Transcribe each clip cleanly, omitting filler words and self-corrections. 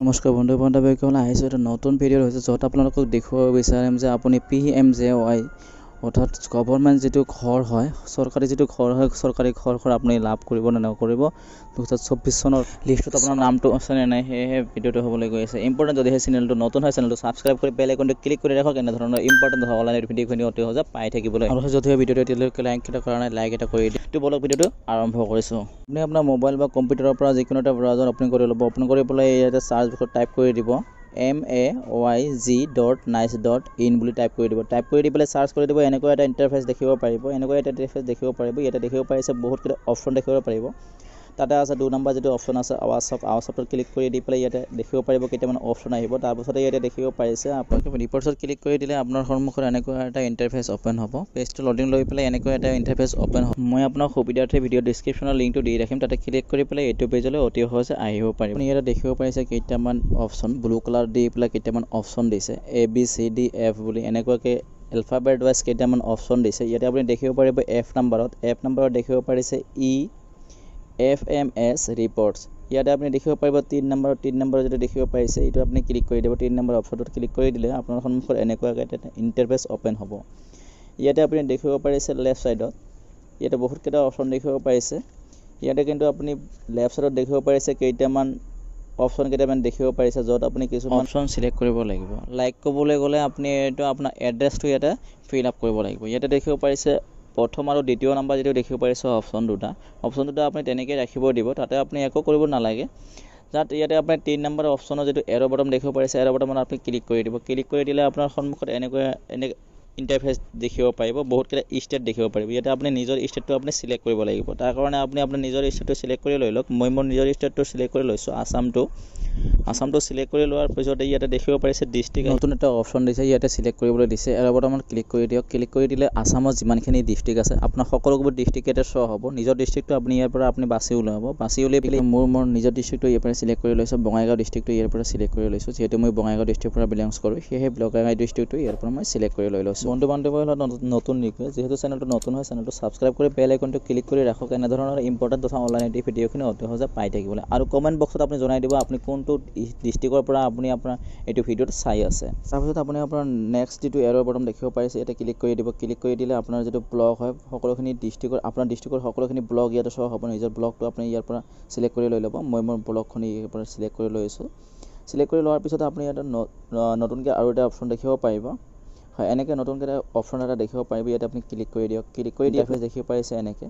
নমস্কাৰ বন্ধু বান্ধৱীসকল, আহিছোঁ এটা নতুন ভিডিঅ' হৈছে, য'ত আপোনালোকক দেখুৱাব বিচাৰিম যে আপুনি PMJY অৰ্থাৎ গভৰ্ণমেণ্ট যিটো ঘৰ হয়, চৰকাৰী যিটো ঘৰ হয়, চৰকাৰী ঘৰখন আপুনি লাভ কৰিব নে নকৰিব, 2024 চনৰ লিষ্টত আপোনাৰ নামটো আছেনে নাই, সেয়েহে ভিডিঅ'টো হ'বলৈ গৈ আছে ইম্পৰ্টেণ্ট। যদিহে চেনেলটো নতুন হয়, চেনেলটো ছাবস্ক্ৰাইব কৰি বেল আইকনটো ক্লিক কৰি ৰাখক, এনেধৰণৰ ইম্পৰ্টেণ্ট অনলাইন ভিডিঅ'খিনি অতি সহজে পাই থাকিবলৈ। আৰু যদিহে ভিডিঅ'টো এতিয়ালৈকে লাইক এটা কৰা নাই, লাইক এটা কৰি দিয়ক। বলক, ভিডিঅ'টো আৰম্ভ কৰিছোঁ। আপুনি আপোনাৰ মোবাইল বা কম্পিউটাৰৰ পৰা যিকোনো এটা ব্ৰাউজাৰ অ'পেন কৰি ল'ব। অ'পেন কৰি পেলাই ইয়াতে চাৰ্চ বক্সত টাইপ কৰি দিব mayg.nic.in বুলি টাইপ কৰি দিব। টাইপ কৰি দি পেলাই চাৰ্চ কৰি দিব। এনেকুৱা এটা ইণ্টাৰফেচ দেখিব পাৰিব। এনেকুৱা এটা ইণ্টাৰফেচ দেখিব পাৰিব। ইয়াতে দেখিব পাৰিছে, বহুতকেইটা অপশ্যন দেখিব পাৰিব। তাতে আছে 2 নম্বৰ যিটো অপশ্যন আছে আৱাসক, আৱাসত ক্লিক কৰি দি পেলাই ইয়াতে দেখিব পাৰিব কেইটামান অপশ্যন আহিব। তাৰপাছতে ইয়াতে দেখিব পাৰিছে, আপোনালোকে ৰিপৰ্টছত ক্লিক কৰি দিলে আপোনাৰ সন্মুখত এনেকুৱা এটা ইণ্টাৰফেচ অ'পেন হ'ব। পেজটো লোডিং লৈ পেলাই এনেকুৱা এটা ইণ্টাৰফেচ অ'পেন হ'ব। মই আপোনাৰ সুবিধাৰ্থে ভিডিঅ' ডিছক্ৰিপশ্যনৰ লিংকটো দি ৰাখিম, তাতে ক্লিক কৰি পেলাই এইটো পেজলৈ অতি সহজে আহিব পাৰিব। আপুনি ইয়াতে দেখিব পাৰিছে কেইটামান অপশ্যন, ব্লু কালাৰ দি পেলাই কেইটামান অপশ্যন দিছে, A B C D F বুলি এনেকুৱাকৈ এলফাবেট ৱাইজ কেইটামান অপশ্যন দিছে। ইয়াতে আপুনি দেখিব পাৰিব এফ নাম্বাৰত দেখিব পাৰিছে EFMS reports. ইয়াতে আপুনি দেখিব পাৰিব 3 নম্বৰত যিটো দেখিব পাৰিছে, এইটো আপুনি ক্লিক কৰি দিব। 3 নম্বৰ অপশ্যনটোত ক্লিক কৰি দিলে আপোনাৰ সন্মুখত এনেকুৱাকৈ এটা ইণ্টাৰফেচ অ'পেন হ'ব। ইয়াতে আপুনি দেখিব পাৰিছে লেফ্ট ছাইডত ইয়াতে বহুতকেইটা অপশ্যন দেখিব পাৰিছে। ইয়াতে কিন্তু আপুনি লেফ্ট ছাইডত দেখিব পাৰিছে কেইটামান অপশ্যন কেইটামান দেখিব পাৰিছে, য'ত আপুনি কিছুমান অপশ্যন চিলেক্ট কৰিব লাগিব। লাইক ক'বলৈ গ'লে আপুনি এইটো আপোনাৰ এড্ৰেছটো ইয়াতে ফিল আপ কৰিব লাগিব। ইয়াতে দেখিব পাৰিছে প্ৰথম আৰু দ্বিতীয় নাম্বাৰ যিটো দেখিব পাৰিছে অপশ্যন দুটা আপুনি তেনেকৈ ৰাখিব দিব, তাতে আপুনি একো কৰিব নালাগে। যাত ইয়াতে আপুনি 3 নম্বৰ অপশ্যনৰ যিটো এৰ' বটম দেখিব পাৰিছে, এৰ' বটমত আপুনি ক্লিক কৰি দিব। ক্লিক কৰি দিলে আপোনাৰ সন্মুখত এনেকুৱা এনে ইণ্টাৰফেচ দেখিব পাৰিব, বহুতকেইটা ষ্টেট দেখিব পাৰিব। ইয়াতে আপুনি নিজৰ ষ্টেটটো আপুনি চিলেক্ট কৰিব লাগিব। তাৰ কাৰণে আপুনি আপোনাৰ নিজৰ ষ্টেটটো চিলেক্ট কৰি লৈ লওক। মই মোৰ নিজৰ ষ্টেটটো চিলেক্ট কৰি লৈছোঁ, আছামটো। আছামটো চিলেক্ট কৰি লোৱাৰ পিছতে ইয়াতে দেখিব পাৰিছে ডিষ্ট্ৰিক্ট, নতুন এটা অপশ্যন দিছে, ইয়াতে চিলেক্ট কৰিবলৈ দিছে। এৰ' বটমত ক্লিক কৰি দিয়ক। ক্লিক কৰি দিলে আছামত যিমানখিনি ডিষ্ট্ৰিক্ট আছে, আপোনাৰ সকলোবোৰ ডিষ্ট্ৰিক্ট ইয়াতে শ্ব' হ'ব। নিজৰ ডিষ্ট্ৰিক্টটো আপুনি ইয়াৰ পৰা আপুনি বাছি উলিয়াব। বাছি উলিয়াই পেলাই মোৰ নিজৰ ডিষ্ট্ৰিক্টটো ইয়াৰ পৰা চিলেক্ট কৰি লৈছোঁ। বঙাইগাঁও ডিষ্ট্ৰিক্টটো ইয়াৰ পৰা চিলেক্ট কৰি লৈছোঁ। যিহেতু মই বঙাইগাঁও ডিষ্ট্ৰিক্টৰ পৰা বিলংছ কৰোঁ, সেয়েহে বঙাইগাঁও ডিষ্ট্ৰিক্টটো ইয়াৰ পৰা মই চিলেক্ট কৰি লৈ লৈছোঁ। বন্ধু বান্ধৱীসকলৰ নতুন ৰিকুৱেষ্ট, যিহেতু চেনেলটো নতুন হয়, চেনেলটো ছাবস্ক্ৰাইব কৰি বেল আইকনটো ক্লিক কৰি ৰাখক, এনেধৰণৰ ইম্পৰ্টেণ্ট তথা অনলাইন ভিডিঅ'খিনি অতি সহজে পাই থাকিবলৈ। আৰু কমেণ্ট বক্সত আপুনি জনাই দিব আপুনি কোনটো ডিষ্ট্ৰিক্টৰ পৰা আপুনি আপোনাৰ এইটো ভিডিঅ'ত চাই আছে। তাৰপিছত আপুনি আপোনাৰ নেক্সট যিটো এৰ' বটম দেখিব পাৰিছে, ইয়াতে ক্লিক কৰি দিব। ক্লিক কৰি দিলে আপোনাৰ যিটো ব্লক হয়, সকলোখিনি ডিষ্ট্ৰিক্টৰ, আপোনাৰ ডিষ্ট্ৰিক্টৰ সকলোখিনি ব্লক ইয়াতে শ্ব' হ'ব। নিজৰ ব্লকটো আপুনি ইয়াৰ পৰা চিলেক্ট কৰি লৈ ল'ব। মই মোৰ ব্লকখিনি ইয়াৰ পৰা চিলেক্ট কৰি লৈছোঁ। চিলেক্ট কৰি লোৱাৰ পিছত আপুনি ইয়াতে নতুনকৈ আৰু এটা অপশ্যন দেখিব পাৰিব। হয়, এনেকৈ নতুনকৈ এটা অপশ্যন এটা দেখিব পাৰিব। ইয়াতে আপুনি ক্লিক কৰি দিয়ক। ক্লিক কৰি দিয়াৰ পিছত দেখিব পাৰিছে এনেকৈ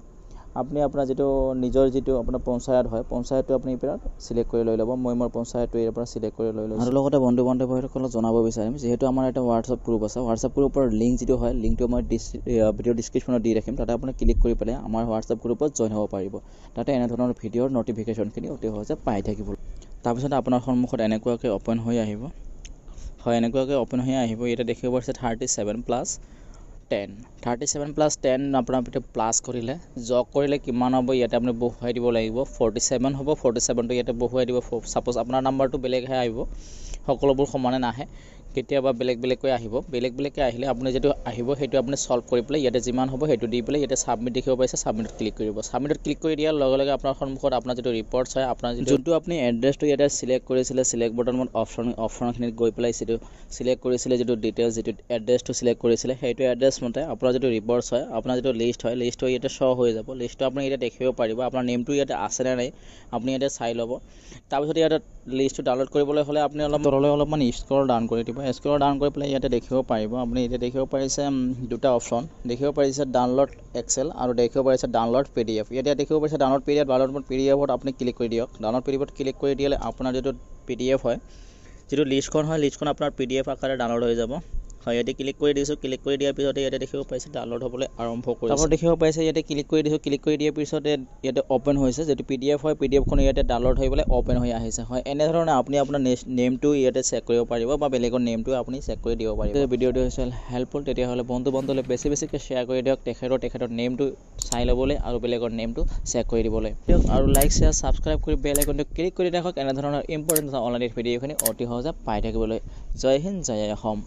আপুনি আপোনাৰ যিটো নিজৰ যিটো আপোনাৰ পঞ্চায়ত হয়, পঞ্চায়তটো আপুনি ইয়াৰ পৰা চিলেক্ট কৰি লৈ ল'ব। মই মোৰ পঞ্চায়তটো ইয়াৰ পৰা চিলেক্ট কৰি লৈ লৈছোঁ। আৰু লগতে বন্ধু বান্ধৱীসকলক জনাব বিচাৰিম, যিহেতু আমাৰ এটা হোৱাটছআপ গ্ৰুপ আছে, হোৱাটছআপ গ্ৰুপৰ লিংক যিটো হয়, লিংকটো মই ভিডিঅ' ডিছক্ৰিপশ্যনত দি ৰাখিম। তাতে আপুনি ক্লিক কৰি পেলাই আমাৰ হোৱাটছআপ গ্ৰুপত জইন হ'ব পাৰিব। তাতে এনেধৰণৰ ভিডিঅ'ৰ ন'টিফিকেশ্যনখিনি অতি সহজে পাই থাকিব। তাৰপিছত আপোনাৰ সন্মুখত এনেকুৱাকৈ অ'পেন হৈ আহিব। হয়, এনেকুৱাকৈ অ'পেন হৈ আহিব। ইয়াতে দেখিব পাৰিছে 37 plus 10। 37 plus 10 আপোনাৰ প্লাছ কৰিলে, যোগ কৰিলে কিমান হ'ব, ইয়াতে আপুনি বহুৱাই দিব লাগিব। 47 হ'ব। 47টো ইয়াতে বহুৱাই দিব। ছাপ'জ আপোনাৰ নাম্বাৰটো বেলেগহে আহিব, সকলোবোৰ সমানে নাহে, কেতিয়াবা বেলেগ বেলেগকৈ আহিব। বেলেগ বেলেগকৈ আহিলে আপুনি যিটো আহিব, সেইটো আপুনি ছল্ভ কৰি পেলাই ইয়াতে যিমান হ'ব সেইটো দি পেলাই ইয়াতে ছাবমিট দেখিব পাইছে, ছাবমিটত ক্লিক কৰিব। ছাবমিটত ক্লিক কৰি দিয়াৰ লগে লগে আপোনাৰ সন্মুখত আপোনাৰ যিটো ৰিপৰ্টছ হয়, আপোনাৰ যোনটো আপুনি এড্ৰেছটো ইয়াতে চিলেক্ট কৰিছিলে, চিলেক্ট বটনত অপশ্যনখিনিত গৈ পেলাই যিটো চিলেক্ট কৰিছিলে, যিটো ডিটেইলছ, যিটো এড্ৰেছটো চিলেক্ট কৰিছিলে, সেইটো এড্ৰেছ মতে আপোনাৰ যিটো ৰিপৰ্টছ হয়, আপোনাৰ যিটো লিষ্ট হয়, লিষ্টটো ইয়াতে শ্ব' হৈ যাব। লিষ্টটো আপুনি ইয়াতে দেখিব পাৰিব। আপোনাৰ নেমটো ইয়াতে আছেনে নাই, আপুনি ইয়াতে চাই ল'ব। তাৰপিছত ইয়াতে লিষ্টটো ডাউনলোড কৰিবলৈ হ'লে আপুনি অলপ তললৈ অলপমান স্ক্ৰল ডাউন কৰি দিব। স্ক্ৰল ডাউন কৰি পেলাই ইয়াতে দেখিব পাৰিব, আপুনি এতিয়া দেখিব পাৰিছে দুটা অপশ্যন দেখিব পাৰিছে, ডাউনলোড এক্সেল আৰু দেখিব পাৰিছে ডাউনলোড PDF। ইয়াতে দেখিব পাৰিছে ডাউনলোড PDF। Download PDFত আপুনি ক্লিক কৰি দিয়ক। ডাউনলোড PDFত ক্লিক কৰি দিলে আপোনাৰ যিটো PDF হয়, যিটো লিষ্টখন হয়, লিষ্টখন আপোনাৰ PDF আকাৰে ডাউনলোড হৈ যাব। হয়, ইয়াতে ক্লিক কৰি দিছোঁ। ক্লিক কৰি দিয়াৰ পিছতে ইয়াতে দেখিব পাইছে ডাউনলোড হ'বলৈ আৰম্ভ কৰিছে। তাৰপৰা দেখিব পাইছে ইয়াতে ক্লিক কৰি দিছোঁ। ক্লিক কৰি দিয়াৰ পিছতে ইয়াতে অ'পেন হৈছে। যিটো PDF হয়, PDFখন ইয়াতে ডাউনলোড হৈ পেলাই অ'পেন হৈ আহিছে। হয়, এনেধৰণে আপুনি আপোনাৰ নেমটো ইয়াতে চেক কৰিব পাৰিব বা বেলেগৰ নেমটো আপুনি চেক কৰি দিব পাৰিব। ভিডিঅ'টো হৈছে হেল্পফুল, তেতিয়াহ'লে বন্ধু বান্ধৱীলৈ বেছি বেছিকৈ শ্বেয়াৰ কৰি দিয়ক, তেখেতৰ নেমটো চাই ল'বলৈ আৰু বেলেগৰ নেমটো চেক কৰি দিবলৈ দিয়ক। আৰু লাইক, শ্বেয়াৰ, ছাবস্ক্ৰাইব কৰি বেল আইকনটো ক্লিক কৰি ৰাখক, এনেধৰণৰ ইম্পৰ্টেণ্ট অনলাইন ভিডিঅ'খিনি অতি সহজে পাই থাকিবলৈ। জয় হিন্দ, জয় অসম।